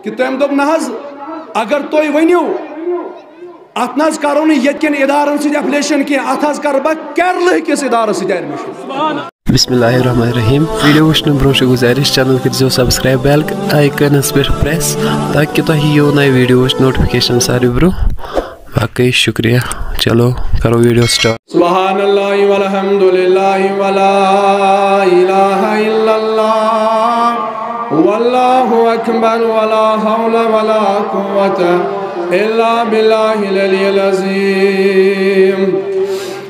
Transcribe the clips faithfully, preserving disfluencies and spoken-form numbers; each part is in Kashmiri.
کہ تٔمۍ دوٚپ، نہ حظ، اگر تُہۍ ؤنِو، اتھ نہ حظ کرو نہٕ ییٚتہِ کٮ۪ن ادارن سۭتۍ affiliation کینٛہہ، اتھ حظ کرٕ بہٕ کیرلہٕ کِس ادارس سۭتۍ admission۔ بسم اللہ الرحمن الرحیم۔ ویڈیو وٕچھنہٕ برونٛہہ چھِ گُزٲرِش، channel کٔرزیو subscribe، bell iconس پٮ۪ٹھ press، تاکہِ تۄہہِ یِیو نٔے ویڈیو وٕچھ notification ساروی برونٛہہ۔ باقٕے شُکریہ۔ چلو، کرو ویڈیو start۔ سبحان اللہ والحمد للہ ولا الہ الا اللہ واللہ اکبر ولا حول ولا قوة الا باللہ العلی العظیم۔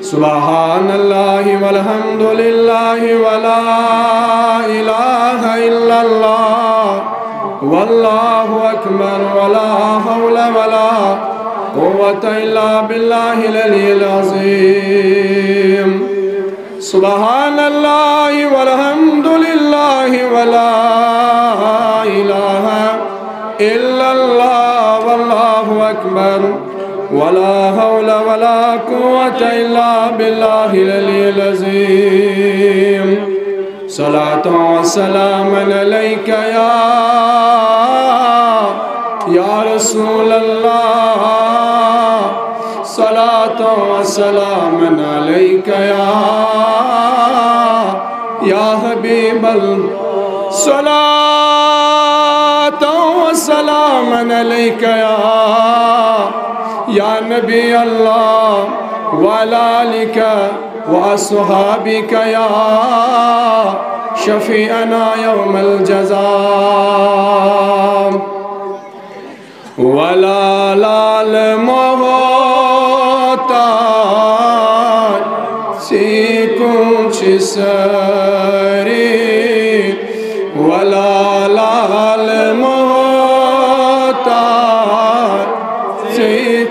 سبحان اللہ والحمد للہ ولا الہ الا اللہ واللہ اکبر ولا حول ولا قوة الا باللہ العلی العظیم۔ سبحان اللہ والحمد للہ ولا الہ الا اللہ واللہ اکبر ولا حول ولا قوة الا باللہ العلی العظیم۔ صلاة و سلام علیک یا، یا رسول اللہ، صلاة و سلام علیک یا، یا حبیب اللہ، صلاة و سلام علیک یا، یا نبی اللہ، وعلی آلک واصحابک یا شفیعنا یوم الجزا۔ ولا لال محتاج سی کچھ سری، ولا لال محتاج سی۔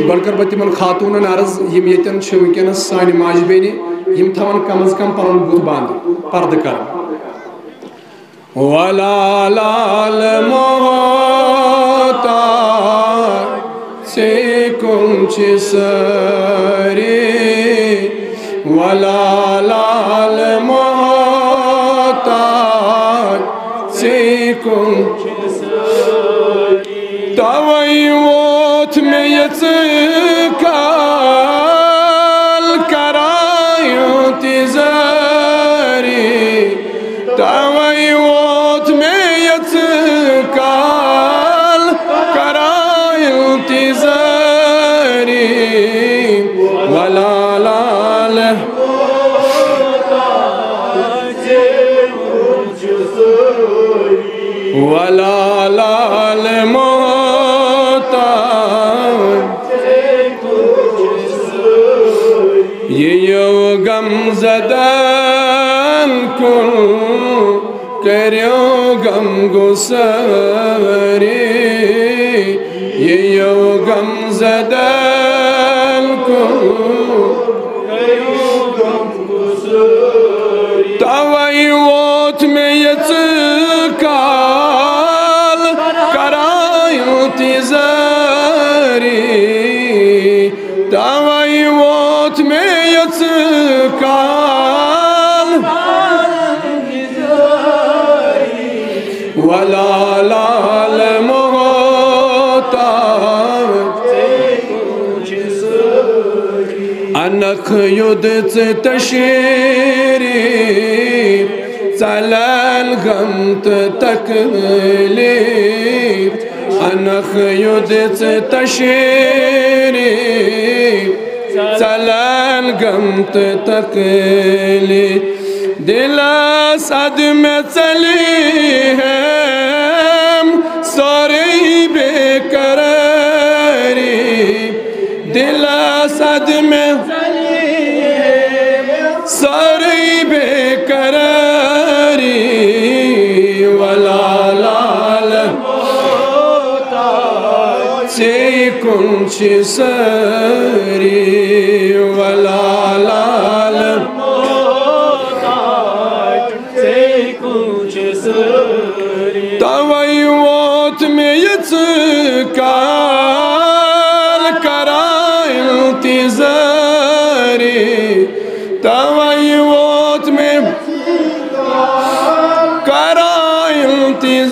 گۄڈٕ کَرٕ بہٕ تِمَن خاتوٗنَن عرض، یِم ییٚتٮ۪ن چھِ وٕنکیٚنَس سانہِ ماجہِ بیٚنہِ، یِم تھاوَن کم از کم پَنُن بُتھ بنٛد، پردٕ کَرَن۔ ولا لال محتاج سی کچھ سری، ولا لال محتاج سی کچھ سری۔ توے ووت مےٚ یژ کال کران انتظاری، توے ووت مےٚ یژ کال کران انتظاری۔ ولا لال ولا لال محتاج۔ یِیِو غم زدن کُن، کٔرِو غم گساری۔ یِیِو غم زدن کُن، توے ووت مےٚ یژ کال کران انتظاری، توے ووت مےٚ یژ کال۔ ولا لال محتاج۔ انکھ یود ژٕ تشریف، ژلن غم تہٕ تکلیف۔ انکھ یود ژٕ تشریف، ژلن غم تہٕ تکلیف۔ دلس ادٕ مےٚ ژلی ہم سورُے بے قراری۔ دلس ادٕ مےٚ سورُے بے قراری۔ ولا لال ژے کُن چھِ سٲری۔ ولا لال توے ووت مےٚ یہِ ژٕ کال کران انتظاری۔ توے ووت مےٚ کران انتظاری۔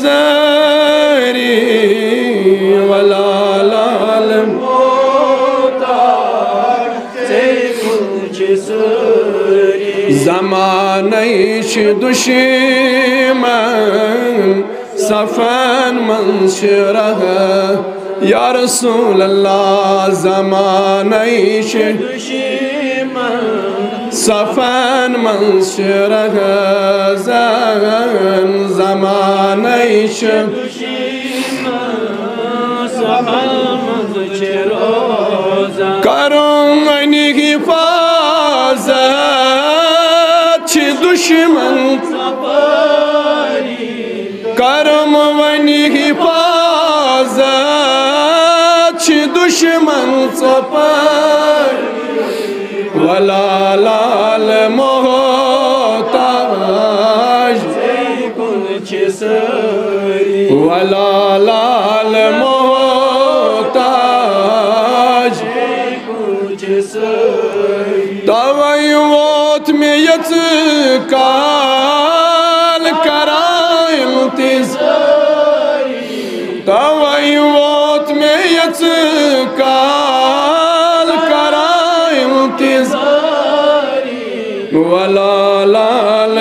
دُشمن صفن منٛز چھِ رہا۔ یا رسول اللہ، زمانَے چھِ صفن منٛز چھِ رہا، زن زمانَے چھِ۔ کرُن وۄنۍ حفاظت، چھِ دُشمن۔ کرُن وۄنۍ حفاظت، چھِ دُشمن ژۄپٲرۍ۔ ولا لال محتاج، ولا لال محتاج۔ توے ووت مےٚ یژ کال کران التجا۔ توے ووت مےٚ یژ کال کران التجا۔ ولا لال،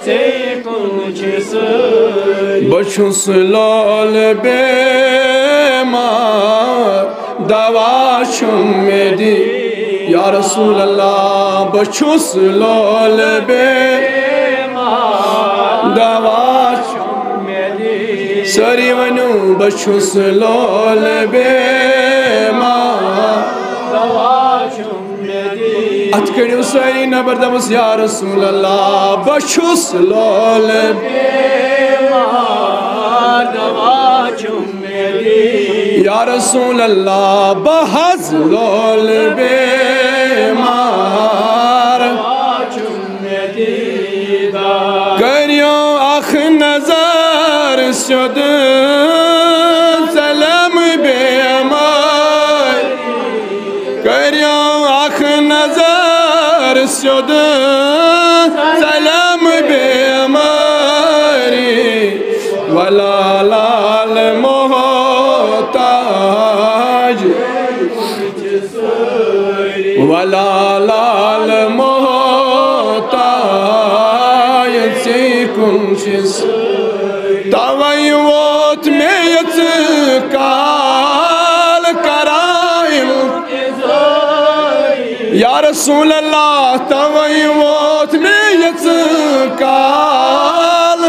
ژے کُن چھِ سٲری۔ بہٕ چھُس لول بیمار، دوا چھُم مےٚ دِ۔ یا رسول اللہ، بہٕ چھُس لول بیمار، دوا چھُم مےٚ دِ۔ سٲری ؤنِو، بہٕ چھُس لول بیمار، دوا چھُم۔ اتھ کٔڑِو سٲری نبر، دپُس، یا رسول اللہ، بہٕ چھُس لول بیمار، دوا چھُم مےٚ دِ۔ یا رسول اللہ، بہٕ حظ لول بیمار۔ کٔرِو اکھ نظر سیوٚد ژلم بیمار۔ کٔرِو اکھ نظر سیوٚد ژلم بیمار۔ ولا لال محتاج، ولا لال محتاج، ژے کُن چھِ سٲری۔ توے ووت مےٚ یژ کال کران۔ یا رسول اللہ، توے ووت مےٚ یژ کال۔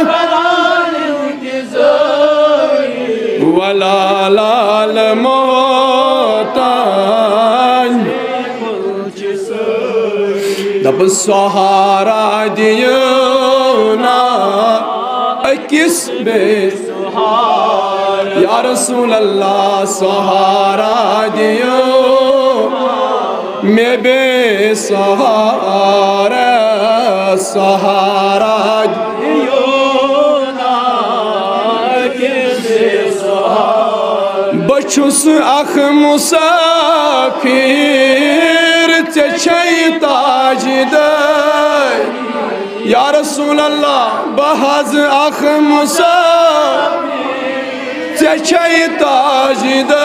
ولا لال محتاج۔ دپُس، سہارا دِیِو نا أکِس بیٚیِس۔ یا رسول اللہ، سہارا دِیِو مےٚ بیٚیہِ سہارا، سہارا دِیِو نا أکِس بیٚیِس۔ بہٕ چھُس اکھ مُسافِر، ژےٚ چھے تاجدٲری۔ یا رسول اللہ، بہٕ حظ اکھ مُسافِر، ژےٚ چھے تاجدٲری۔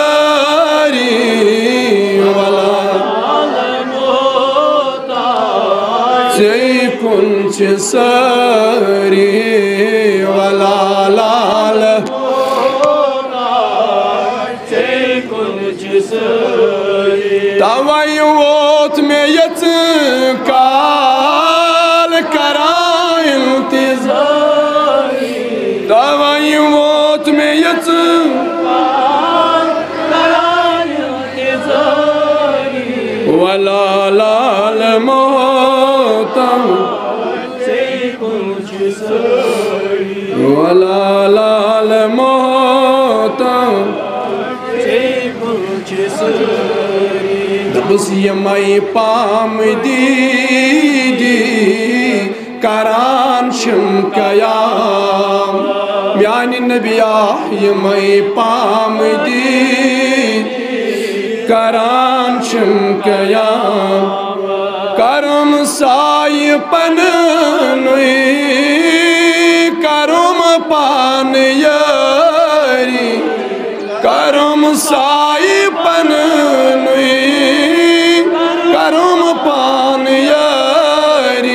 ولا، ژے کُن چھِ سٲری۔ ولا لال، ژے کُن چھِ سٲری۔ توے ووت مےٚ یژ کال کران التجا۔ توے ووت مےٚ یژ کال کران التجا۔ ولا لال محتاج، ژے کُن چھِ سٲری۔ ولا لال محتاج، ژے کُن چھِ سٲری۔ دپُس، یِمے پام دیٖدی کران چھِم قیام۔ میانہِ نبیا، یِمے پام دیٖدی کران چھِم قیام۔ کرُم سایہِ پننُے، کرُم پانہٕ یٲری۔ کرُم سایہِ پننُے، کرُم پانہٕ یٲری۔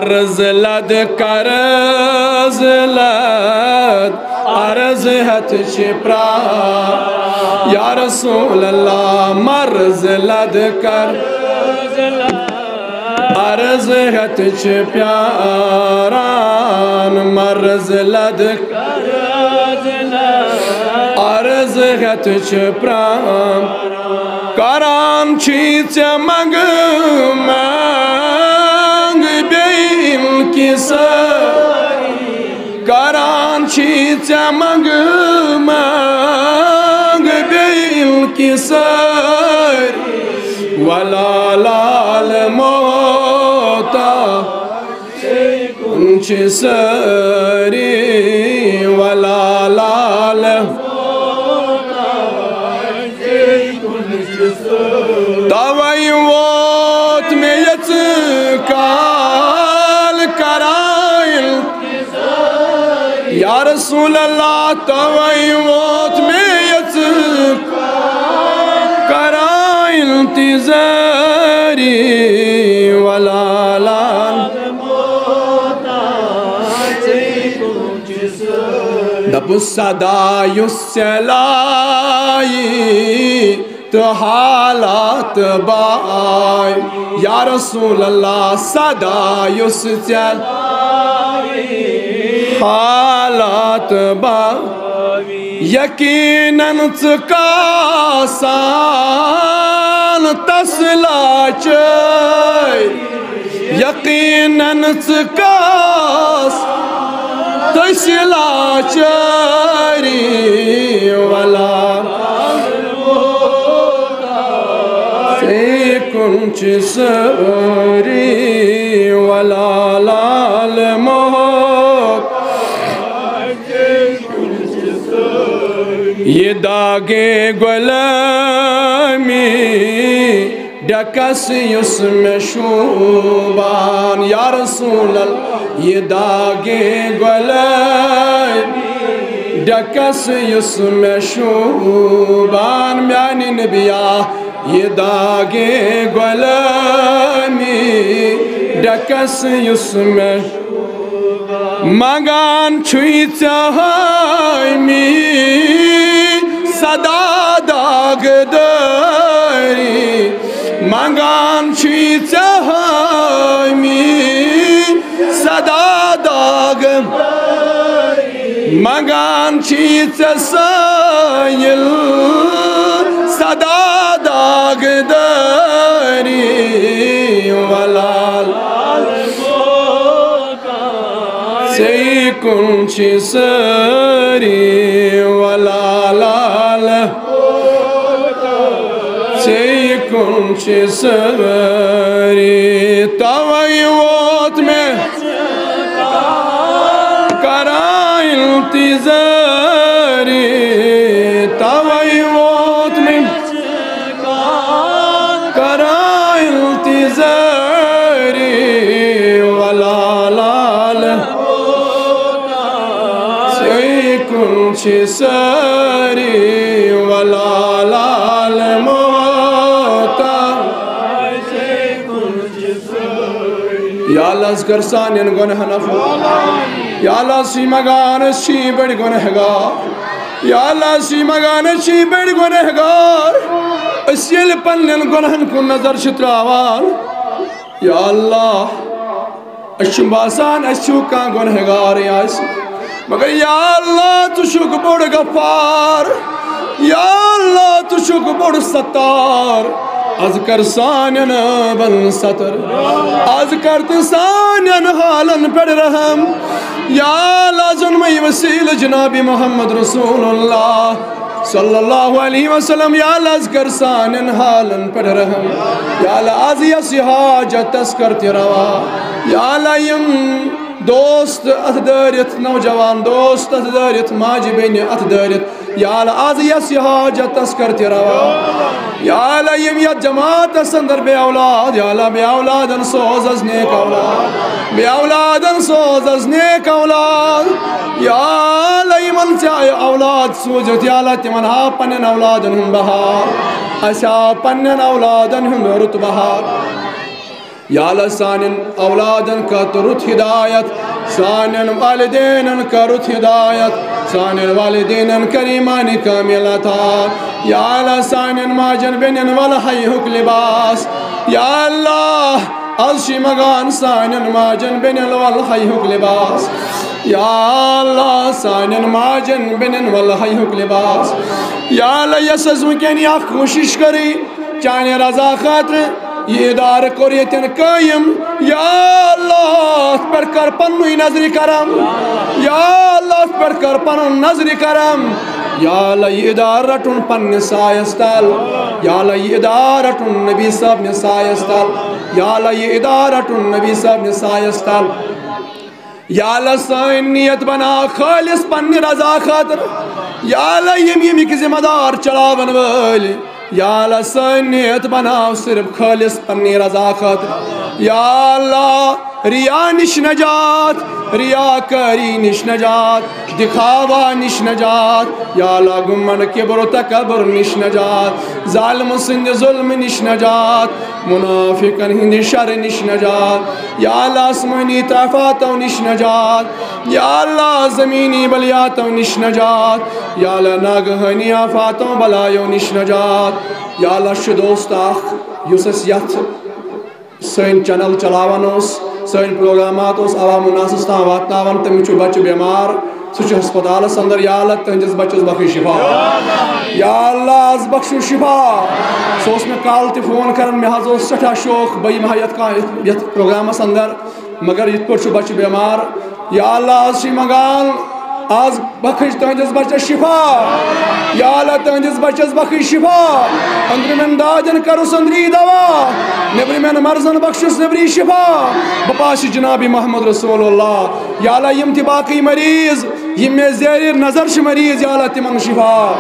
قرض لد، قرض لد، عرض ہیتھ چھ پران۔ یا رسول اللہ، مرض لد کر، عرض ہیتھ چھ پیاران۔ مرض لد، عرض ہیتھ چھ پران۔ کران چھی ژےٚ منٛگہٕ منٛگ بیٚیہِ اِلکہِ سٲری۔ کران چھی ژےٚ منٛگہٕ منٛگ بیٚیہِ اِلکہِ سٲری۔ ولا لال محتاج کُن چھ سٲری، ولا لال۔ توے ووت مےٚ یژ کال کران۔ یا رسول اللہ، توے ووت مےٚ یژ کران انتظاری، ولا لال۔ دپُس صدا یُس ژےٚ لایہِ تہٕ حالات باے۔ یا رسول اللہ، صدا یُس ژےٚ لایہِ حالات باے۔ یقیناً ژٕ کاسان تس لاچٲرۍ۔ یقیناً ژٕ کاس تٔسۍ لاچٲری، ولا ژے کُن چھ سٲری، ولا لال محتاج۔ یہ داغ غلامی ڈکس یُس مےٚ شوٗبان، یا رسول اللہ، یہ داغ غلامی ڈکس یُس مےٚ شوٗبان، میانہِ نبیا، یہ داغ غلامی ڈکس یُس مےٚ منگان چھُے ژےٚ حٲمی سدا داغ دٲری۔ منگان چھُے ژےٚ حٲمی سدا داغ۔ منگان چھُے ژےٚ سٲیِل سدا داغ دٲری۔ ولا ژے کُن چھ سٲری، ولا لال ژے کُن چھ سٲری۔ توے ووت مےٚ کران انتظاری، توے ووت مےٚ کران انتظاری، ولا لال ژے کُن چھ سٲری، ولا لال محتاج۔ یا اللہ، از کر سانٮ۪ن گۄنہن عفو۔ یا اللہ، أسۍ چھِ منٛگان، أسۍ چھِ بٔڑۍ گۄنہگار۔ یا اللہ، أسۍ چھِ منٛگان، أسۍ چھِ بٔڑۍ گۄنہگار۔ أسۍ ییٚلہِ پننٮ۪ن گۄنہن کُن نظر چھِ تراوان، یا اللہ، أسۍ چھِ باسان، أسۍ چھِ کانٛہہ گۄنہگارٕے آسہِ۔ مگر یا اللہ، ژٕ چھُکھ بوٚڑ غفار۔ یا اللہ، ژٕ چھُکھ بوٚڑ ستار۔ از کر سانٮ۪ن عٲبن ستر۔ از کر تہٕ سانٮ۪ن حالن پٮ۪ٹھ رحم۔ یا اللہ، زن مے وسیلہٕ جناب محمد رسول اللہ صلی اللہ علیہ وسلم۔ یا اللہ، از کر سانٮ۪ن حالن پٮ۪ٹھ رحم۔ یا اللہ، از یس یہِ حاجت، تس کر تہِ روا۔ یا اللہ، یِم دوست اتھ دٲرِتھ، نوجوان دوست اتھ دٲرِتھ، ماجہِ بیٚنہِ اتھ دٲرِتھ، یا اللہ، از یس یہِ حاجت، تس کر تہِ روا۔ یا اللہ، یِم یتھ جماعتس اندر بے اولاد، یا اللہ، بے اولادن سوز از نیک اولاد، بے اولادن سوز از نیک اولاد۔ یا اللہ، یِمن ژےٚ اولاد سوٗزِتھ، یا اللہ، تِمن ہاو پننٮ۪ن اولادن ہُنٛد بہار، اسہِ ہاو پننٮ۪ن اولادن ہُنٛد رُت بہار۔ یا اللہ، سانٮ۪ن اولادن کر تہٕ رُت ہدایت، سانٮ۪ن والدینن کر رُت ہدایت، سانٮ۪ن والدینن کر ایمان کامل عطا۔ یا اللہ، سانٮ۪ن ماجن بیٚنٮ۪ن ول حیہُک لباس۔ یا اللہ، از چھِ منگان سانٮ۪ن ماجن بیٚنٮ۪ن ول حیہُک لباس۔ یا اللہ، سانٮ۪ن ماجن بیٚنٮ۪ن ول حیہُک لباس۔ یا اللہ، یۄس اَسہِ وٕنکٮ۪ن یہِ اکھ کوٗشش کٔرٕے چانہِ رضا خٲطرٕ، یہِ ادارٕ کوٚر ییٚتٮ۪ن قٲیِم۔ یا اللہ، اَتھ پٮ۪ٹھ کر پننُے نظرِ کرم۔ یا اللہ، اَتھ پٮ۪ٹھ کر پنُن نظرِ کرم۔ یا اللہ، یہِ ادارٕ رٹُن پننِس سایس تل۔ یا اللہ، یہِ ادارٕ رٹُن نبی صٲبنِس سایس تل۔ یا اللہ، یہِ ادارٕ رٹُن نبی صٲبنِس سایس تل۔ یا اللہ، سٲنۍ نیت بناو خٲلص پننہِ رضا خٲطرٕ۔ یا اللہ، یِم ییٚمِکۍ ذمہ دار چلاون وٲلۍ، یا اللہ، سٲنۍ نیت بناو صرف خٲلص پننہِ رضا خٲطرٕ۔ یا اللہ، ریا نِش نجات، ریاکٲری نِش نجات، دکھاوا نِش نجات۔ یا اللہ، گُمنڈ، کبر و تکبر نِش نجات، ظالم سٕنٛدِ ظلم نِش نجات، منافقن ہٕنٛدِ شر نِش نجات۔ یا اللہ، آسمٲنی طاقتو نِش نجات۔ یا اللہ، زمینی بلیاتو نِش نجات۔ یا اللہ، ناگہٲنی آفاتو بلایو نِش نجات۔ یا اللہ، چھُ دوست اکھ، یُس اَسہِ یتھ سٲنۍ چینل چلاوان اوس، سٲنۍ پروگرامات اوس عوام الناسس تام واتناوان، تٔمِس چھُ بچہٕ بٮ۪مار، سُہ چھُ ہسپتالس اندر۔ یا اللہ، تہنٛدِس بچس بخش شفا۔ یا اللہ، از بخشو شفا۔ سُہ اوس مےٚ کالہٕ تہِ فون کران، مےٚ حظ اوس سٮ۪ٹھاہ شوق بہٕ یِمہٕ ہا یتھ کانٛہہ، یتھ، یتھ پروگرامس اندر، مگر یتھ پٲٹھۍ چھُ بچہٕ بٮ۪مار۔ یا اللہ، از چھِ منگان، از بخش تہنٛدِس بچس شفا۔ یا اللہ، تہنٛدِس بچس بخش شفا۔ أنٛدرِمٮ۪ن دادٮ۪ن کرُس أنٛدری دوا، نیٚبرِمٮ۪ن مرضن بخشُس نیٚبری شفا۔ بہٕ پاشہِ جناب محمد رسول اللہ۔ یا اللہ، یِم تہِ باقٕے مریض، یِم مےٚ زیر نظر چھِ مریض، یا اللہ، تِمن شفا۔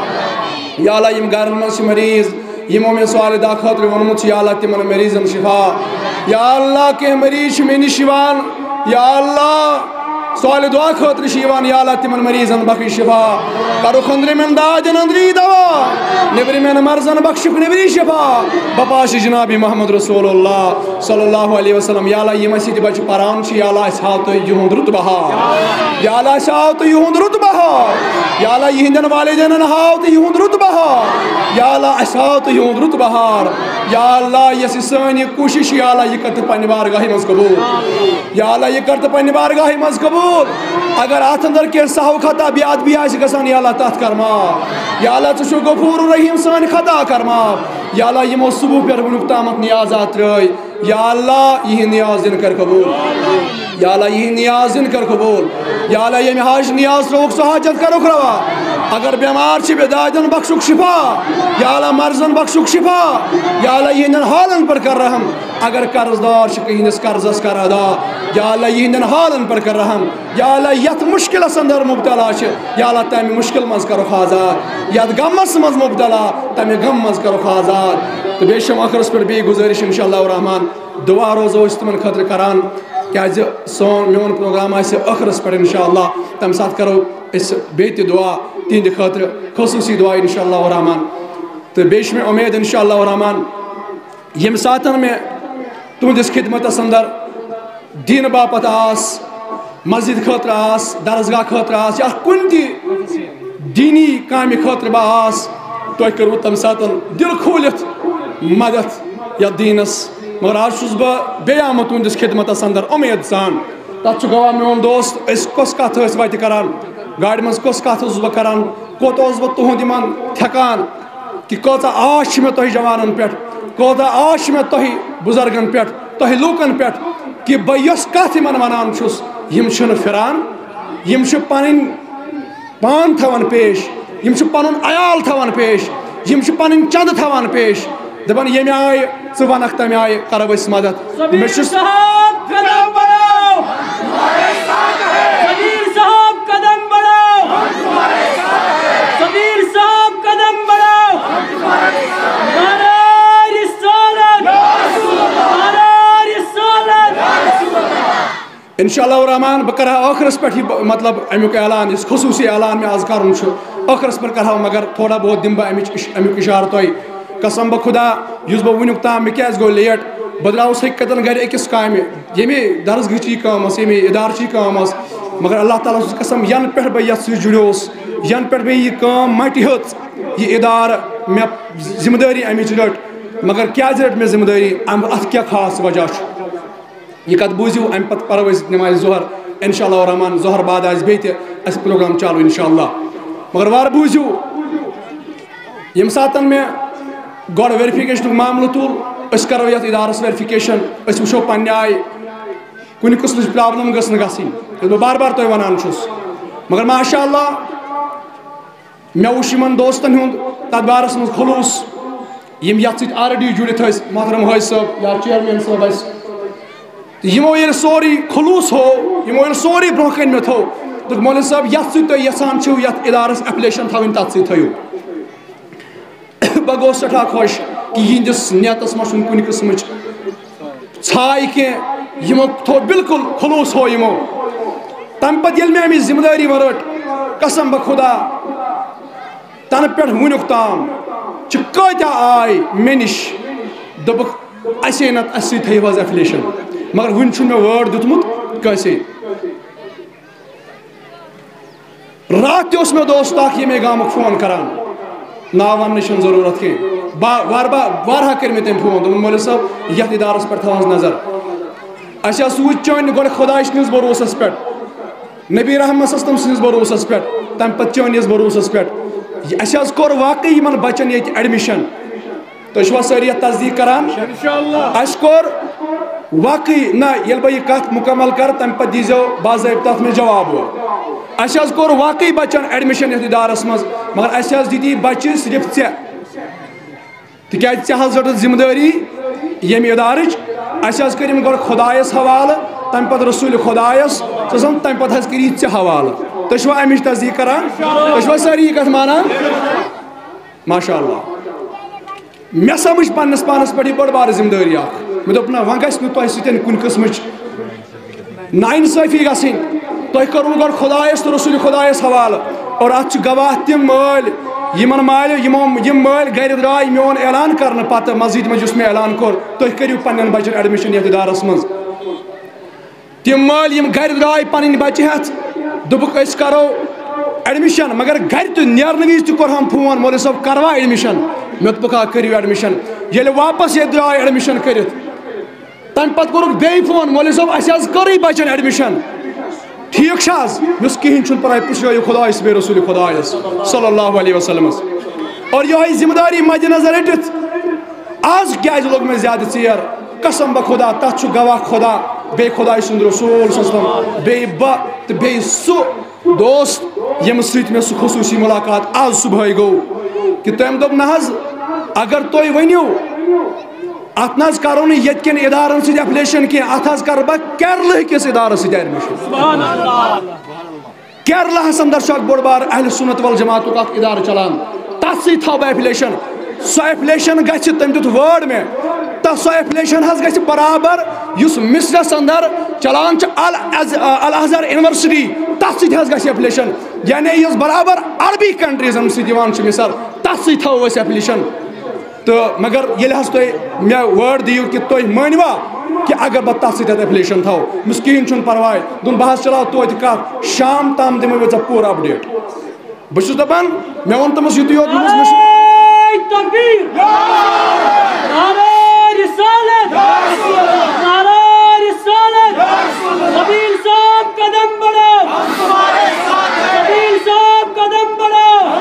یا اللہ، یِم گرن منٛز چھِ مریض، یِمو مےٚ سوالہِ دعا خٲطرٕ ووٚنمُت چھُ، یا اللہ، تِمن مریضن شفا۔ یا اللہ، کینٛہہ مریض چھِ مےٚ نِش یِوان، یا اللہ، سوالہِ دعا خٲطرٕ چھِ یِوان، یا اللہ، تِمن مریضن بخش شفا۔ کرُکھ أنٛدرِمٮ۪ن دادٮ۪ن أنٛدری دوا، نیٚبرِمٮ۪ن مرضن بخشُکھ نیٚبری شفا۔ بہٕ پاشہِ جناب محمد رسول اللہ صلی اللہ علیہ وسلم۔ یا اللہ، یِم اَسہِ ییٚتہِ بچہٕ پران چھِ، یا اللہ، اَسہِ ہاو تُہۍ یِہُنٛد رُت بہار۔ یا اللہ، اَسہِ ہاو تُہۍ یِہُنٛد رُت بہار۔ یا اللہ، یِہِنٛدٮ۪ن والدینن ہاو تہٕ یِہُنٛد رُت بہار۔ یا اللہ، اَسہِ ہاو تہٕ یِہُنٛد رُت بہار۔ یا اللہ، یۄس یہِ سٲنۍ یہِ کوٗشِش چھِ، یا اللہ، یہِ کر تہٕ پننہِ بارگاہہِ منٛز قبوٗل۔ یا اللہ، یہِ کر تہٕ پننہِ بارگاہہِ منٛز قبوٗل۔ اگر اتھ اندر کینٛہہ سہو خطا بے ادبی آسہِ گژھان، یا اللہ، تتھ کر معاف۔ یا اللہ، ژٕ چھُکھ غفور رحیم، سٲنۍ خطا کر معاف۔ یا اللہ، یِمو صبح پٮ۪ٹھ وُنیُک تامتھ نیازات ترٲے، یا اللہ، یِہِنٛدۍ نیاز دِن کر قبوٗل۔ یا اللہ، یِہِنٛدۍ نیاز دِن کر قبوٗل۔ یا اللہ، ییٚمہِ حاج نیاز ترٛووُکھ، سُہ حاجت کرُکھ روا۔ اگر بٮ۪مار چھِ، بے دادٮ۪ن بخشُکھ شفا۔ یا اللہ، مرضن بخشُکھ شفا۔ یا اللہ، یِہِنٛدٮ۪ن حالن پٮ۪ٹھ کر رحم۔ اگر قرض دار چھِ، کِہِنٛدِس قرضس کر ادا۔ یا اللہ، یِہِنٛدٮ۪ن حالن پٮ۪ٹھ کر رحم۔ یا اللہ، یتھ مشکلس اندر مبتلا چھِ، یا اللہ، تمہِ مشکل منٛز کرُکھ آزاد۔ یتھ غمس منٛز مبتلا، تمہِ غم منٛز کرُکھ آزاد۔ تہٕ بیٚیہِ چھم ٲخرس پٮ۪ٹھ بیٚیہِ گُزٲرِش، انشاءاللہ الرحمن، دعا روزو أسۍ تِمن خٲطرٕ کران، کیازِ سون، میون پروگرام آسہِ ٲخرس پٮ۪ٹھ انشاءاللہ، تمہِ ساتہٕ کرو أسۍ بیٚیہِ تہِ دعا تِہنٛدِ خٲطرٕ، خصوٗصی دعا انشاءاللہ الرحمن۔ تہٕ بیٚیہِ چھِ مےٚ اُمید انشاءاللہ الرحمن، ییٚمہِ ساتَن مےٚ تُہٕنٛدِس خدمتس اندر دیٖنہٕ باپتھ آس، مسجد خٲطرٕ آس، درسگاہ خٲطرٕ آس، یا کُنہِ تہِ دیٖنی کامہِ خٲطرٕ بہٕ آس، تۄہہِ کٔروٕ تَمہِ ساتَن دِل کھوٗلِتھ مدد یَتھ دیٖنَس۔ مگر آز چھُس بہٕ بیٚیہِ آمُت تُہٕنٛدِس خدمتس اندر اُمید سان۔ تَتھ چھُ گواہ میون دوست، أسۍ کۄس کَتھ ٲسۍ وَتہِ کران، گاڑِ منٛز کۄس کَتھ اوسُس بہٕ کران، کوٗتاہ اوسُس بہٕ تُہُنٛد یِمن تھٮ۪کان، کہِ کۭژاہ آش چھِ مےٚ تۄہہِ جوانن پٮ۪ٹھ، کۭژاہ آش چھِ مےٚ تۄہہِ بُزرگن پٮ۪ٹھ، تۄہہِ لوٗکن پٮ۪ٹھ، کہِ بہٕ یۄس کتھ یِمن ونان چھُس، یِم چھِنہٕ پھران، یِم چھِ پنٕنۍ پان تھاوان پیش، یِم چھِ پنُن عیال تھاوان پیش، یِم چھِ پنٕنۍ چندٕ تھاوان پیش۔ دپان، ییٚمہِ آیہِ ژٕ ونکھ، تمہِ آیہِ کرو أسۍ مدد۔ مےٚ چھُ صبیر صاحب قدم بڑھاو۔ صبیر صاحب قدم بڑھاو۔ صبیر صاحب قدم بڑھاو۔ نعرہ رسالت۔ نعرہ رسالت۔ انشاءاللہ الرحمن، بہٕ کرٕ ہا ٲخرس پٮ۪ٹھ یہِ، مطلب، امیُک اعلان، یُس خصوٗصی اعلان مےٚ آز کرُن چھُ، ٲخرس پٮ۪ٹھ کرٕ ہا، مگر تھوڑا بہت دِمہٕ بہٕ امِچ اِش-، امیُک اشارٕ تۄہہِ۔ قسم بہ خدا، یُس بہٕ وٕنیُک تام، مےٚ کیازِ گوٚو لیٹ؟ بہٕ درٛاوُس حقیقتاً گرِ أکِس کامہِ، ییٚمے درسگاہٕچ یہِ کٲم ٲس، ییٚمے ادارٕچ یہِ کٲم ٲس، مگر اللہ تعالیٰ سٕنٛز قسم، ینہٕ پٮ۪ٹھ بہٕ یتھ سۭتۍ جُڑیوس، ینہٕ پٮ۪ٹھ مےٚ یہِ کٲم مٹہِ ہیٚژ، یہِ ادارٕ، مےٚ ذمہٕ دٲری امِچ رٔٹ، مگر کیازِ رٔٹ مےٚ ذمہٕ دٲری؟ ام-، اتھ کیٛاہ خاص وجہ چھُ؟ یہِ کتھ بوٗزِو، امہِ پتہٕ پرو أسۍ نمازِ ظہر، انشاء اللہ الرحمن، ظہر بعد آسہِ بیٚیہِ تہِ اسہِ پروگرام چالو انشاء اللہ۔ مگر وارٕ بوٗزِو، ییٚمہِ ساتَن مےٚ گۄڈٕ ویریفِکیشنُک معاملہٕ تُل، أسۍ کَرو یَتھ اِدارَس ویریفِکیشن، أسۍ وٕچھو پنٛنہِ آیہِ کُنہِ قٕسمٕچ پرٛابلِم گٔژھ نہٕ گژھٕنۍ، یُتھ بہٕ بار بار تۄہہِ وَنان چھُس۔ مگر ماشاء اللہ، مےٚ وٕچھ یِمَن دوستَن ہُنٛد تَتھ بارَس منٛز خلوٗص، یِم یَتھ سۭتۍ آلریڈی جُڑِتھ ٲسۍ، محترم حٲج صٲب یا چیئرمین صٲب ٲسۍ۔ تہٕ یِمو ییٚلہِ سورُے خلوٗص ہوو، یِمو ییٚلہِ سورُے برٛونٛہہ کَنہِ مےٚ تھوٚو، دوٚپُکھ، "مولوی صٲب، یَتھ سۭتۍ تُہۍ یَژھان چھِو، یَتھ اِدارَس affiliation تھاوٕنۍ، تَتھ سۭتۍ تھٲیِو۔" بہٕ گوس سٮ۪ٹھاہ خۄش کہِ یِہِنٛدِس نیتَس منٛز چھُنہٕ کُنہِ قٕسمٕچ ژھاے کینٛہہ۔ یِمو تھوٚو بِلکُل خلوٗص ہوو یِمو۔ تَمہِ پَتہٕ ییٚلہِ مےٚ اَمِچ ذِمہٕ دٲری وۄنۍ رٔٹ، قسم بہ خدا، تَنہٕ پٮ۪ٹھ وٕنیُک تام چھِ کۭتیٛاہ آے مےٚ نِش، دوٚپُکھ، "اَسے نَتہٕ اَسہِ سۭتۍ تھٲیِو حظ affiliation۔" مگر وٕنہِ چھُنہٕ مےٚ word دیُتمُت کٲنٛسے۔ راتھ تہِ اوس مےٚ دوست اکھ ییٚمے گامُک فون کران، ناو وَننٕچ چھَنہٕ ضروٗرت کینٛہہ۔ با-، وار با-، وارہا کٔرۍ مےٚ تٔمۍ فون، دوٚپُن، "مولوی صٲب، یَتھ اِدارَس پٮ۪ٹھ تھاو حظ نظر۔ اَسہِ حظ سوٗز چٲنۍ گۄڈٕ خۄداے سٕنٛدِس بروسَس پٮ۪ٹھ، نبی رحمت صلی اللہ علیہ وسلم سٕنٛدِس بروسَس پٮ۪ٹھ، تَمہِ پَتہٕ چٲنِس بروسَس پٮ۪ٹھ۔ اَسہِ حظ کوٚر واقعی یِمَن بَچَن ییٚتہِ admission۔" تُہۍ چھِوا سٲری یَتھ تصدیٖق کران؟ اَسہِ کوٚر واقعی، نہ، ییٚلہِ بہٕ یہِ کَتھ مُکمل کَرٕ، تَمہِ پَتہٕ دیٖزیو باضٲبطہٕ اَتھ منٛز جواب۔ اَسہِ حظ کوٚر واقعی بَچَن admission یَتھ اِدارَس منٛز، مگر اَسہِ حظ دِتۍ یہِ بَچہِ صرف ژےٚ، تِکیٛازِ ژےٚ حظ رٔٹٕتھ ذِمہٕ دٲری ییٚمہِ اِدارٕچ۔ اَسہِ حظ کٔرۍ یِم گۄڈٕ خۄدایَس حوالہٕ، تَمہِ پَتہٕ رسوٗلِ خۄدایَس، تَمہِ پَتہٕ حظ کٔرۍ یہِ ژےٚ حوالہٕ۔ تُہۍ چھِوا اَمِچ تصدیٖق کران؟ تُہۍ چھِوا سٲری یہِ کَتھ مانان؟ ماشاء اللہ۔ مےٚ سمجھ پننِس پانس پٮ۪ٹھ یہِ بٔڑ بارٕ ذمہٕ دٲری اکھ۔ مےٚ دوٚپ، نہ، وۄنۍ گژھِ نہٕ تۄہہِ سۭتۍ کُنہِ قٕسمٕچ ناانصٲفی گژھٕنۍ۔ تۄہہِ کٔروٕ گۄڈٕ خۄدایس تہٕ رسول خۄدایس حوالہٕ۔ اور اتھ چھِ گواہ تِم مٲلۍ، یِمن مالہِ، یِمو، یِم مٲلۍ گرِ درٛاے میون اعلان کرنہٕ پتہٕ مسجدِ منٛز یُس مےٚ اعلان کوٚر، تُہۍ کٔرِو پننٮ۪ن بچن admission یتھ ادارس منٛز۔ تِم مٲلۍ یِم گرِ درٛاے پنٕنۍ بچہِ ہٮ۪تھ، دوٚپُکھ، "أسۍ کرو admission"، مگر گرِ تہِ نیرنہٕ وِزِ تہِ کوٚرہم فون، "مولوی صٲب، کروا admission؟" مےٚ دوٚپُکھ، "آ، کٔرِو admission۔" ییٚلہِ واپس ییٚتہِ درٛاے admission کٔرِتھ، تَمہِ پتہٕ کوٚرُکھ بیٚیہِ فون، "مولوی صٲب، اَسہِ حظ کٔرٕے بچن admission، ٹھیٖک چھا حظ؟" مےٚ اوس، "کِہیٖنۍ چھُنہٕ پرواے، پرٛژھیو یہِ خۄدایَس بیٚیہِ رسول خۄدایَس صلی اللہ علیہ وسلمس۔" اور یۄہے ذمہٕ دٲری مدِ نظر رٔٹِتھ، آز کیازِ لوٚگ مےٚ زیادٕ ژیر؟ قسم بہ خدا، تتھ چھُ گواہ خدا، بیٚیہِ خداے سُنٛد رسول صلی اللہ علیہ وسلم، بیٚیہِ بہٕ تہٕ بیٚیہِ سُہ دوست، ییٚمہِ سۭتۍ مےٚ سُہ خصوٗصی مُلاقات آز صُبحٲے گوٚو، کہِ تٔمۍ دوٚپ، "نہ حظ، اگر تُہۍ ؤنِو، اتھ نہ حظ کرو نہٕ ییٚتہِ کٮ۪ن ادارن سۭتۍ affiliation کینٛہہ، اتھ حظ کرٕ بہٕ کیرلہٕ کِس ادارس سۭتۍ admission۔" کیرلاہس اندر چھُ اکھ بوٚڑ بار اہل سنت والجماعتُک اکھ ادارٕ چلان، تتھ سۭتۍ تھاو بہٕ affiliation۔ سۄ affiliation گژھِ، تٔمۍ دیُت word مےٚ، تہٕ سۄ affiliation حظ گژھِ برابر یُس مصرس اندر چلان چھُ ال-، از-، الازہر یونیورسٹی، تتھ سۭتۍ حظ گژھِ affiliation۔ یعنی یُس برابر عربی کنٹریزن سۭتۍ یِوان چھُ مصر، تتھ سۭتۍ تھاوو أسۍ affiliation۔ تہٕ مگر ییٚلہِ حظ تُہۍ مےٚ word دِیِو کہِ تُہۍ مٲنِوا کہِ اگر بہٕ تَتھ سۭتۍ affiliation تھاوٕ، مےٚ ووٚنُس، "کِہیٖنۍ چھُنہٕ پرواے۔" دوٚپُن، "بہٕ حظ چلاو توتہِ کَتھ، شام تام دِمَے بہٕ ژےٚ پوٗرٕ update۔" بہٕ چھُس دَپان، مےٚ ووٚن تٔمِس یُتُے یوت، مےٚ ووٚنُس، مےٚ چھُ نعرہ تکبیر، نعرہ رسالت، نعرہ رسالت، سبیل صاحب قدم بڑھاؤ، سبیل صاحب قدم بڑھاؤ،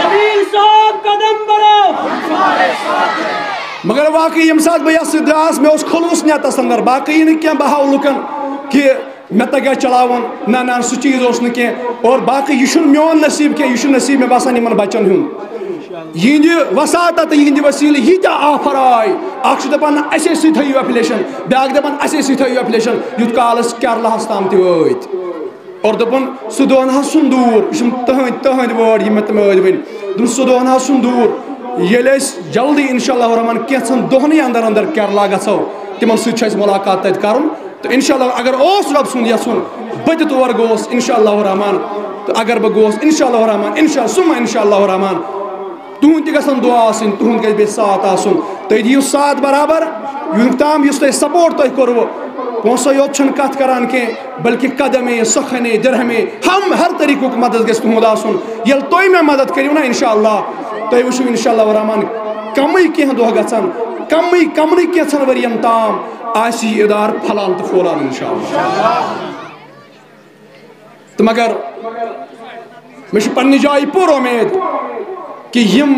سبیل صاحب قدم بڑھاؤ۔ مگر واقعی ییٚمہِ ساتہٕ بہٕ یَتھ سۭتۍ درٛاس، مےٚ اوس خلوٗص نیتَس اندر، باقٕے نہٕ کینٛہہ، بہٕ ہاوٕ لُکَن کہِ مےٚ تَگہِ چلاوُن۔ نہ، نہ، سُہ چیٖز اوس نہٕ کینٛہہ۔ اور باقٕے یہِ چھُنہٕ میون نصیٖب کینٛہہ، یہِ چھُ نصیٖب مےٚ باسان یِمَن بَچَن ہُنٛد۔ یِہِنٛدِ وساطت تہٕ یِہِنٛدِ وسیٖلہٕ ییٖتیٛاہ offer آے، اَکھ چھُ دَپان، "اَسے سۭتۍ تھٲیِو affiliation"، بیٛاکھ دَپان، "اَسے سۭتۍ تھٲیِو affiliation"، یوٗت کال أسۍ کیرلاہَس تام تہِ وٲتۍ۔ اور دوٚپُن، سُہ دۄہن حظ چھُنہٕ دوٗر، یہِ چھُنہٕ تٕہٕنٛدۍ، تٕہٕنٛدۍ word یِم مےٚ تِم ٲدۍ ؤنۍ۔ دوٚپُن، سُہ دۄہن حظ چھُنہٕ دوٗر، ییٚلہِ أسۍ جلدی انشاءاللہ الرحمن کینٛژھن دۄہنٕے اندر اندر کیرلا گژھو، تِمن سۭتۍ چھُ اَسہِ مُلاقات تَتہِ کَرُن۔ تہٕ انشاءاللہ اگر اوس رۄب سُنٛد یَژھُن، بہٕ تہِ تور گوس انشاءاللہ الرحمن۔ تہٕ اگر بہٕ گوس انشاءاللہ الرحمن، انشاء-، ثم انشاءاللہ الرحمن، تُہُنٛد تہِ گژھن دُعا آسٕنۍ، تُہُنٛد گژھِ بیٚیہِ ساتھ آسُن۔ تُہۍ دِیِو ساتھ برابر۔ وٕنیُک تام یُس تۄہہِ سپورٹ تۄہہِ کوٚروٕ، پونٛسو یوت چھُنہٕ کَتھ کَران کینٛہہ، بلکہِ قدمے، سخنے، درہمے، ہم ہر طریٖقُک مدد گژھِ تُہُنٛد آسُن۔ ییٚلہِ تُہۍ مےٚ مدد کٔرِو نا، اِنشاء اللہ، تُہۍ وٕچھِو اِنشاء اللہ الرحمٰن، کَمٕے کینٛہہ دۄہ گژھن، کَمٕے، کَمنٕے کینٛژھن ؤرِین تام آسہِ یہِ اِدارٕ پھۄلان تہٕ پھۄلان اِنشاء اللہ۔ تہٕ مگر مےٚ چھُ پننہِ جایہِ پوٗرٕ اُمید کہِ یِم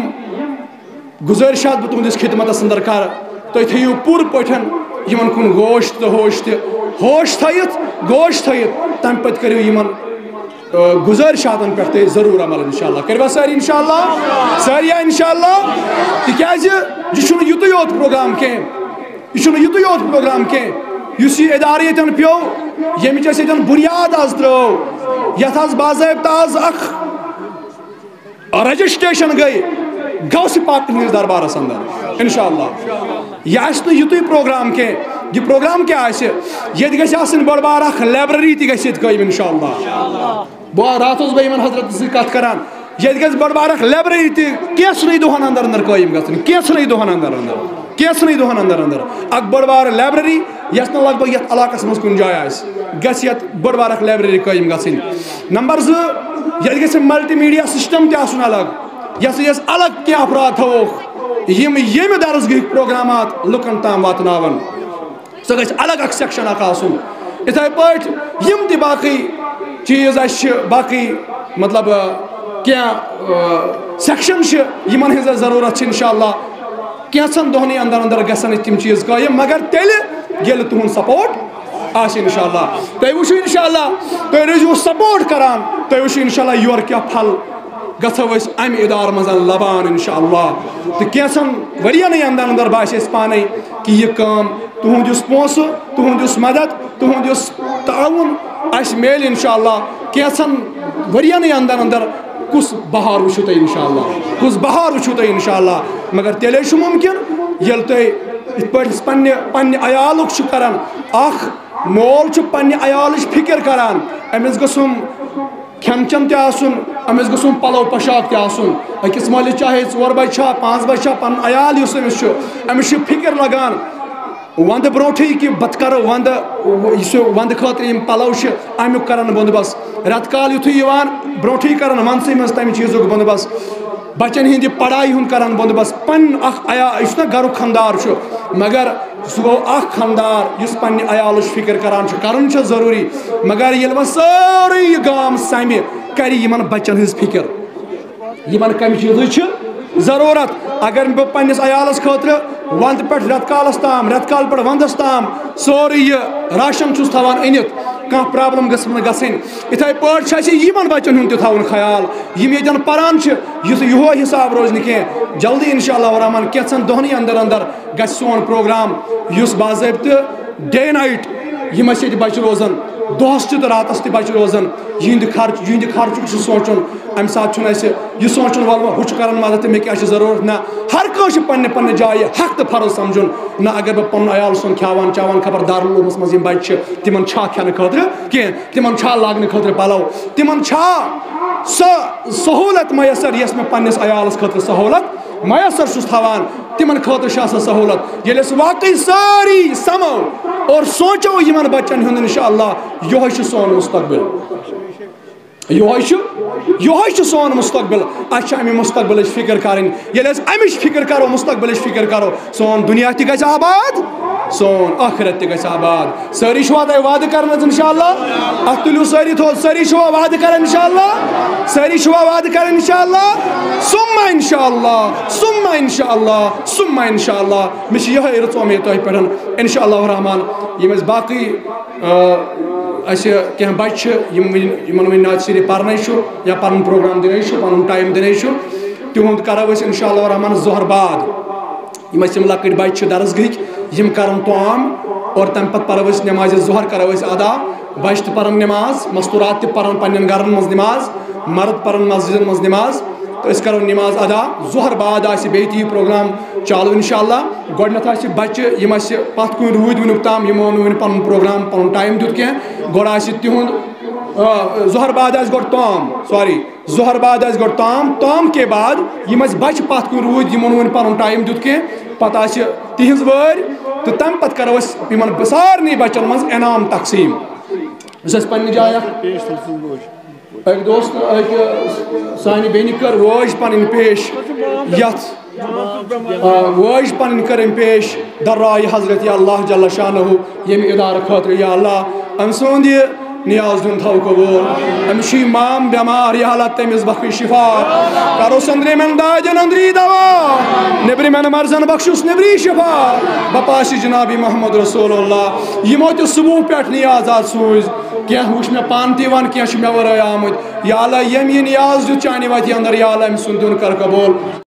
گُزٲرِشات بہٕ تُہنٛدِس خدمتس اندر کرٕ، تُہۍ تھٲیِو پوٗرٕ پٲٹھۍ یِمن کُن گوش تہٕ ہوش تہِ، ہوش تھٲیِتھ، گوش تھٲیِتھ، تمہِ پتہٕ کٔرِو یِمن، آ، گُزٲرِشاتن پٮ۪ٹھ تہِ ضروٗر عمل۔ انشاءاللہ کٔرِوا سٲری انشاءاللہ؟ سٲری ہا انشاءاللہ؟ تِکیازِ یہِ چھُنہٕ یُتُے یوت پروگرام کینٛہہ، یہِ چھُنہٕ یُتُے یوت پروگرام کینٛہہ۔ یُس یہِ ادارٕ ییٚتٮ۪ن پیوٚو، ییٚمِچ اَسہِ ییٚتٮ۪ن بُنیاد آز ترٲو، یَتھ آز باضٲبطہٕ آز اکھ رجسٹریشن گٔے غوث پاک ہٕنٛدِس دربارس اندر۔ انشاءاللہ یہِ آسہِ نہٕ یُتُے پروگرام کینٛہہ۔ یہِ پروگرام کیٛاہ آسہِ؟ ییٚتہِ گژھِ آسٕنۍ بٔڑ بار اکھ لایبریری تہِ گژھِ ییٚتہِ قٲیِم انشاءاللہ۔ بہٕ راتھ اوسُس بہٕ یِمن حضرتن سۭتۍ کتھ کران، ییٚتہِ گژھِ بٔڑ بار اکھ لایبریری تہِ کینٛژھنٕے دۄہن اندر اندر قٲیِم گژھٕنۍ، کینٛژھنٕے دۄہن اندر اندر، کینٛژھنٕے دۄہن اندر اندر اکھ بٔڑ بار لایبریری، یۄس نہٕ لگ بگ یتھ علاقس منٛز کُنہِ جایہِ آسہِ، گژھِ یتھ بٔڑ بار اکھ لایبریری قٲیِم گژھٕنۍ۔ نمبر زٕ، ییٚتہِ گژھِ ملٹی میڈیا سسٹم تہِ آسُن الگ، یتھ سۭتۍ أسۍ الگ کینٛہہ افراد تھاووکھ، یِم ییٚمہِ درسگاہٕکۍ پروگرامات لُکن تام واتناون۔ سُہ گژھِ الگ اکھ سیکشن اکھ آسُن۔ یِتھے پٲٹھۍ یِم تہِ باقٕے چیٖز اَسہِ چھِ، باقٕے مطلب، آ، کینٛہہ، آ، سیکشن چھِ، یِمن ہٕنٛز اَسہِ ضروٗرت چھِ۔ انشاءاللہ کینٛژھن دۄہنٕے اندر اندر گژھن اَسہِ تِم چیٖز قٲیِم، مگر تیٚلہِ ییٚلہِ تُہُنٛد سپورٹ آسہِ۔ انشاءاللہ تُہۍ وٕچھِو، انشاءاللہ تُہۍ روٗزِو سپورٹ کران، تُہۍ وٕچھِو انشاءاللہ یورٕ کیٛاہ پھل گژھو أسۍ امہِ ادارٕ منٛز لبان انشاءاللہ۔ تہٕ کینٛژن ؤرینٕے اندر اندر باسہِ اَسہِ پانے کہِ یہِ کٲم، تُہُنٛد یُس پونٛسہٕ، تُہُنٛد یُس مدد، تُہُنٛد یُس تعاوُن اَسہِ میلہِ انشاءاللہ، کینٛژن ؤرینٕے اندر اندر کُس بہار وٕچھِو تُہۍ انشاءاللہ، کُس بہار وٕچھِو تُہۍ انشاءاللہ۔ مگر تیٚلے چھُ مُمکِن ییٚلہِ تُہۍ یِتھ پٲٹھۍ أسۍ پننہِ، پننہِ عیالُک چھُ کران، اکھ مول چھُ پننہِ عیالٕچ فکر کران، أمِس گوٚژھ کھٮ۪ن چٮ۪ن تہِ آسُن، أمِس گوٚژھ پلو پوشاک تہِ آسُن۔ أکِس مٲلِس چاہے ژور بچہِ چھا، پانٛژھ بچہِ چھا، پنُن عیال یُس أمِس چھُ، أمِس چھِ فکر لگان۔ ونٛدٕ برونٛٹھٕے کہِ بہٕ تہِ کرٕ ونٛدٕ، یُس یہِ ونٛدٕ خٲطرٕ یِم پلو چھِ، امیُک کرن بندوبست۔ رٮ۪تہٕ کال یُتھُے یِوان، برونٛٹھٕے کرن ونٛدسٕے منٛز تمہِ چیٖزُک بندوبست۔ بچن ہٕنٛدِ پڑھایہِ ہُنٛد کرن بندوبست۔ پنُن اکھ عیا-، یُس نہ گرُک خاندار چھُ، مگر سُہ گوٚو اکھ خاندار یُس پننہِ عیالٕچ فکر کران چھُ، کرُن چھُ ضروٗری۔ مگر ییٚلہِ وۄنۍ سٲرٕے یہِ گام سمہِ، کرِ یِمن بچن ہٕنٛز فکر، یِمن کمہِ چیٖزٕچ چھِ ضروٗرت۔ اگر بہٕ پننِس عیالس خٲطرٕ ونٛدٕ پٮ۪ٹھ رٮ۪تہٕ کالس تام، رٮ۪تہٕ کال پٮ۪ٹھ ونٛدس تام سورُے یہِ راشن چھُس تھاوان أنِتھ، کانٛہہ پرابلم گٔژھ نہٕ گژھٕنۍ۔ یِتھے پٲٹھۍ چھُ اَسہِ یِمن بچن ہُنٛد تہِ تھاوُن خیال، یِم ییٚتٮ۪ن پران چھِ، یُتھ یِہوے حساب روزِ نہٕ کینٛہہ۔ جلدی انشاءاللہ الرحمن کینٛژن دۄہنٕے اندر اندر گژھِ سون پروگرام، یُس باضٲبطہٕ ڈے نایٹ یِم اَسہِ ییٚتہِ بچہِ روزان، دۄہس تہِ تہٕ راتس تہِ بچہِ روزان، یِہنٛدِ خرچ، یِہنٛدِ خرچُک چھُ سونٛچُن۔ امہِ ساتہٕ چھُنہٕ اَسہِ یہِ سونٛچُن، وَلہٕ وۄنۍ ہُہ چھُ کران مدد تہٕ مےٚ کیٛاہ چھِ ضروٗرت۔ نہ، ہر کٲنٛسہِ چھُ پننہِ پننہِ جایہِ حق تہٕ فرض سمجھُن۔ نہ، اگر بہٕ پنُن عیال سُنٛد کھیاوان چاوان خبر دارالعلومس منٛز یِم بچہِ چھِ، تِمن چھا کھٮ۪نہٕ خٲطرٕ کینٛہہ؟ تِمن چھا لاگنہٕ خٲطرٕ پلو؟ تِمن چھا سۄ سہوٗلت میسر یۄس مےٚ پننِس عیالس خٲطرٕ سہوٗلت میسر چھُس تھاوان؟ تِمن خٲطرٕ چھِ آسان سہوٗلت۔ ییٚلہِ أسۍ واقعی سٲری سمو اور سونٛچو یِمن بچن ہُنٛد، انشاءاللہ یِہوٚے چھُ سون مستقبل۔ یِہوٚے چھُ، یِہوٚے چھُ سون مستقبل۔ اَسہِ چھِ اَمہِ مستقبلٕچ فِکر کَرٕنۍ۔ ییٚلہِ أسۍ اَمِچ فِکر کَرو، مستقبلٕچ فِکر کَرو، سون دُنیا تہِ گژھِ آباد، سون ٲخرت تہِ گژھِ آباد۔ سٲری چھِوا تۄہہِ وعدٕ کَران حظ اِنشاءاللہ؟ اَتھ تُلِو سٲری تھوٚد، سٲری چھِوا وعدٕ کَران اِنشاءاللہ؟ سٲری چھِوا وعدٕ کَران اِنشاءاللہ؟ ثم اِنشاءاللہ، ثم اِنشاءاللہ، ثم اِنشاءاللہ۔ مےٚ چھِ یِہوٚے رٕژ اُمید تۄہہِ پٮ۪ٹھ، اِنشاءاللہ الرحمن۔ یِم اَسہِ باقٕے آ، اَسہِ کینٛہہ بَچہِ چھِ، یِم وٕنہِ، یِمَن وٕنہِ نعت شریٖف پَرنَے چھُ یا پَنُن پروگرام دِنَے چھُ، پَنُن ٹایم دِنَے چھُ، تِہُنٛد کَرو أسۍ اِنشاءاللہ الرحمن ظہر بعد۔ یِم اَسہِ یِم لۄکٕٹۍ بَچہِ چھِ درسگٔہٕکۍ، یِم کَرَن طعام اور تَمہِ پَتہٕ پَرو أسۍ نمازِ ظہر، کَرو أسۍ ادا۔ بَچہِ تہِ پَرَن نماز، مستوٗرات تہِ پَرَن پنٛنٮ۪ن گَرَن منٛز نماز، مرد پَرَن مسجدَن منٛز نماز۔ تہٕ أسۍ کَرو نماز ادا۔ ظہر بعد آسہِ بیٚیہِ تہِ یہِ پروگرام چالو اِنشاءاللہ۔ گۄڈٕنٮ۪تھ آسہِ بَچہِ، یِم اَسہِ پَتھ کُن روٗدۍ وٕنیُک تام، یِمو نہٕ وٕنہِ پَنُن پروگرام، پَنُن ٹایم دیُت کینٛہہ۔ گۄڈٕ آسہِ تِہُنٛد، آ، ظہر بعد آسہِ گۄڈٕ تام، سوری، ظہر بعد آسہِ گۄڈٕ تام، تام کے بعد یِم اَسہِ بَچہِ پَتھ کُن روٗدۍ، یِمو نہٕ وٕنہِ پَنُن ٹایم دیُت کینٛہہ، پَتہٕ آسہِ تِہِنٛز وٲرۍ۔ تہٕ تَمہِ پَتہٕ کَرو أسۍ یِمَن سارنٕے بَچَن منٛز انعام تقسیٖم۔ یُس اَسہِ پنٛنہِ جایہِ اَکھ أکۍ دوست، أکۍ سانہِ بیٚنہِ کٔر وٲج پنٕنۍ پیش یتھ، آ، وٲج پنٕنۍ کٔر أمۍ پیش درائے حضرت یا اللہ جل شانہ ییٚمہِ ادارٕ خٲطرٕ۔ یا اللہ، أمۍ سُنٛد یہِ نیاز دیُن تھاو قبول۔ أمِس چھُ امام بٮ۪مار، یا اللہ، تٔمِس بخش شفا۔ کرُس أنٛدرِمٮ۪ن دادٮ۪ن أنٛدری دوا، نیٚبرِمٮ۪ن مرضن بخشُس نیٚبری شفا۔ بہٕ پاسہِ جناب محمد رسول اللہ، یِمو تہِ صبح پٮ۪ٹھ نیاز آز سوٗزۍ۔ کینٛہہ وٕچھ مےٚ پانہٕ تہِ یِوان، کینٛہہ چھِ مےٚ ورٲے آمٕتۍ۔ یا اللہ، ییٚمۍ یہِ نیاز دیُت چانہِ وَتہِ اندر، یا اللہ، أمۍ سُنٛد دیُن کر قبول۔